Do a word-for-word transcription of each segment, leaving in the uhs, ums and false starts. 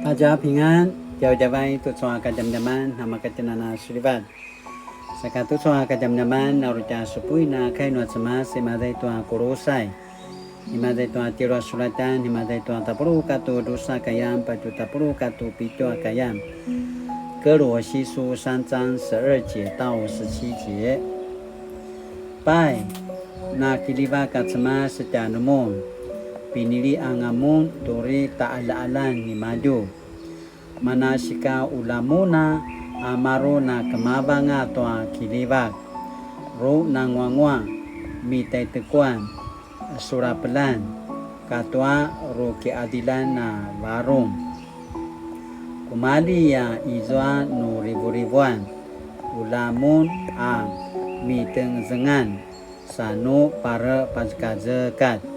大家平安, djavadjavay tucu a kadjamadjaman, namakatjenan a sulivat. Saka tucu a kadjamadjaman, na uri tja supuin a kai nua Cemas, imaza i tua Kulusai, imaza i tua tjelu a sulatan, imaza i tua tapuluq katua drusa kayam, patje tapuluq katua pitju a kayam. 歌罗西書三章十二節到十七節. Pai, na kiljivak a Cemas tjanumun, pinili anga mun tu uri taqaljaqaljan nimadju. Manasika ula mun a maru na kemavanga tua kiljivak, ru nanguanguaq, mitaitekuan, surapelan, katua ru kiqadilan a varung. Kumalji a izua nu rivurivuan, ula mun a mitengzengan, sa nu parepazekazekatj.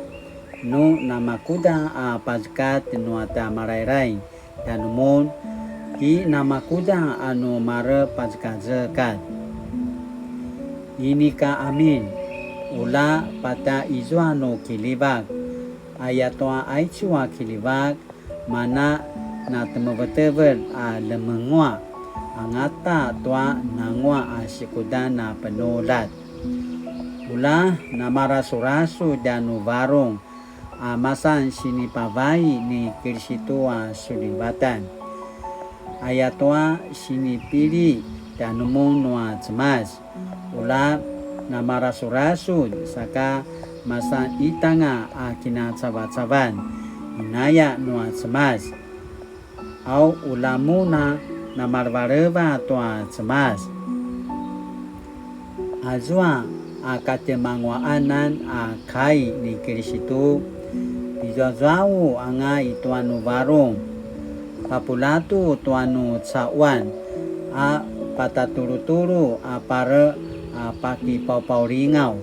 Nu namakuda a pazekatj nua tja Malailaing tjanumun, ki namakuda a nu marepazekazekatj. Inika amin, ula pata izua nu kiljivak, ayatua aicu a kiljivak, mana na temevetevel a lemenguaq angata tua nanguaq a sikudan a penuljat. Ula namarasurasudj a nu varung a masan sinipavai ni Kilisitu a sulivatan. Ayatua sinipili tjanumun nua Cemas. Ula namarasurasudj saka masan itanga a kinacavacavan, inaya nua Cemas. Au ula mun a namalevaleva tua Cemas. Azua a katjemanguaqanan a kai ni Kilisitu, pizuazuau anga i tua nu varung, papuljatu tua nu caquan, a patatulutulu a pare a pakipaupaulingaw.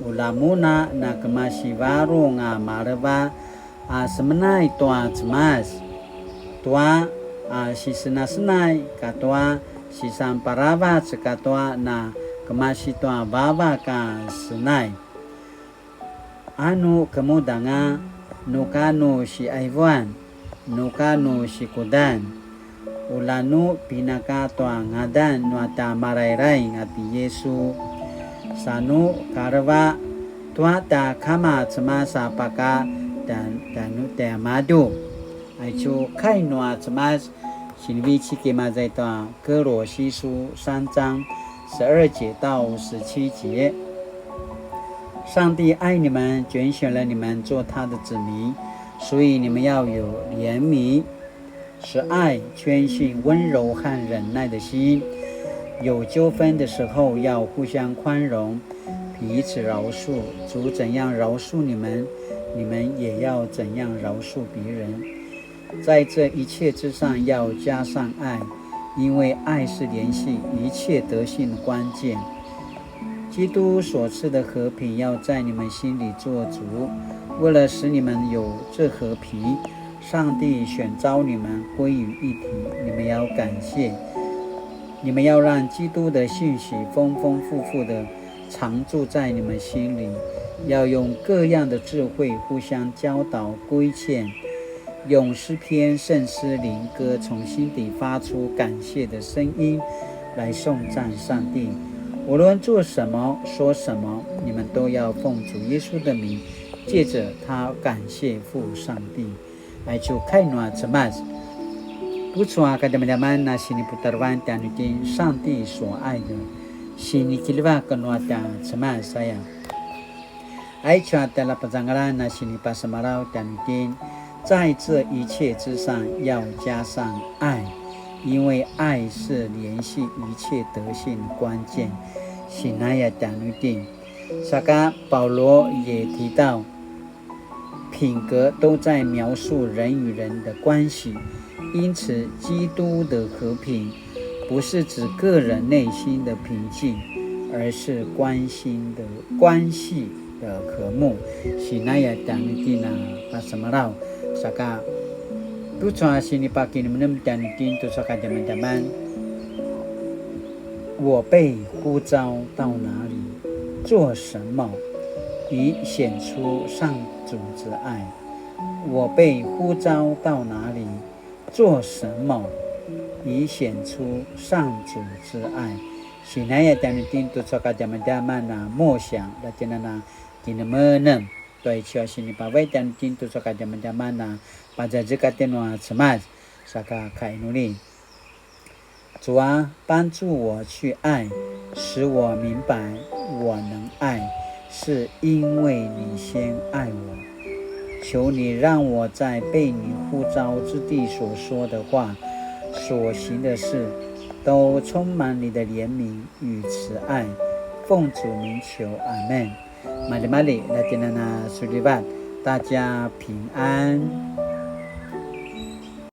Ula mun a na kemasi varung a maleva a semenay tua Cemas, tua a sisenasenay katua sisanparavac katua na kemasi tua vavak a senay. Anu kemudanga, nuka nu siaivuan, nuka nu sikudan, ula nu pinaka tua ngadan nua tja Malailaing a ti Yisu, sa nu kaleva tua tja Kama Cemas a paka tja-, tjanu-, tjaimadju. Aicu kai nua Cemas, sinivecik imaza i tua 歌罗西書三章十二节到十七节. 上帝爱你们，拣选了你们做他的子民，所以你们要有怜悯、慈爱、谦逊、温柔和忍耐的心。有纠纷的时候要互相宽容，彼此饶恕。主怎样饶恕你们，你们也要怎样饶恕别人。在这一切之上要加上爱，因为爱是联系一切德性的关键。基督所赐的和平要在你们心里做主。为了使你们有这和平，上帝选召你们归于一体。你们要感谢，你们要让基督的信息丰丰富富的常住在你们心里，要用各样的智慧互相教导、规劝，用诗篇、圣诗、灵歌从心底发出感谢的声音来颂赞上帝。无论做什么、说什么，你们都要奉主耶稣的名，借着他感谢父上帝。Aicu kai nua Cemas. Tucu a kadjamadjaman a siniputarevan tjanuitjen 上帝所爱的, sinikiljivak nua tja Cemas aya. Aicu a tjaljapazangalan a sinipasemalaw tjanuitjen, 在这一切之上要加上爱，因为爱是联系一切德性的关键。Sinaya tjanuitjen. Saka Paulu 也提到，品格都在描述人与人的关系，因此基督的和平不是指个人内心的平静，而是关心的关系的和睦。Sinaya tjanuitjen a pasemalaw, saka tucu a sinipakinemnem tjanuitjen tucu a kadjamadjaman. 我被呼召到哪里，做什么，以显出上主之爱。我被呼召到哪里，做什麼以顯出上主之愛？Sinaya tjanuitjen tucu a kadjamadjaman a 默想, la tjinana kinemenem, tua icu a sinipavai tjanuitjen tucu a kadjamadjaman a pazazekatjen nua Cemas, saka kainuli. 主啊，帮助我去爱，使我明白我能爱，是因为你先爱我。求你让我在被你呼召之地所说的话、所行的事，都充满你的怜悯与慈爱。奉主名求，阿们。Mali mali, la tjinana sulivat, 大家平安。